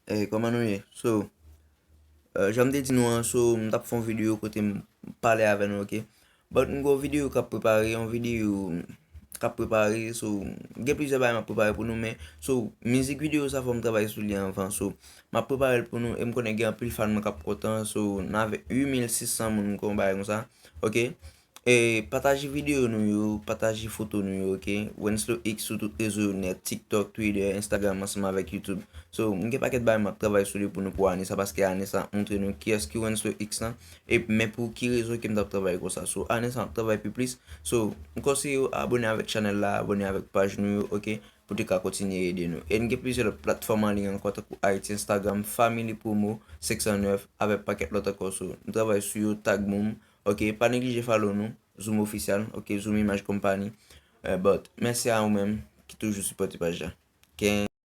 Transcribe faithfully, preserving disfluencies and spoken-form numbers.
Eh, kòman nou ye? So, eh, jan m te di nou an, so, m t ap fè yon videyo kote m pale avè nou, ok? But m gen yon videyo k ap prepare, yon videyo k ap prepare, so, gen plizyè bagay m ap prepare pou nou, men, so, mizik videyo sa fò m travay sou li anvan, so, m ap prepare l pou nou, e m konnen gen anpil fan mwen k ap kontan, so, n avèk uit mil sis san moun, kon bagay konsa, ok? E pataje videyo nou yo, pataje foto nou yo, ok? Wenslow X sou tout rezo yo nèt, TikTok, Twitter, Instagram, ansanm avèk YouTube. So, m gen pakèt bagay m ap travay sou li pou nou pou ane sa, paske ane sa ap montre nou kiyès ki Wenslow X lan, e men pou ki rezon ke m t ap travay konsa. So, ane sa m ap travay pi plis. So, m konseye w abone avèk chanèl la, abone avèk paj nou yo, ok? Pou te ka kontinye ede nou. E n gen plizyè lòt platfòm an liy ankò, tankou Haiti Instagram, Family Promo, senk san nèf, avèk pakèt lòt ankò. So, m travay sou yo, tag moun, ok? Pa neglije follow nou, Zoom Official, ok? Zoom Image Company. Eh, but, mèsi a ou menm ki toujou sipòte paj la. Ken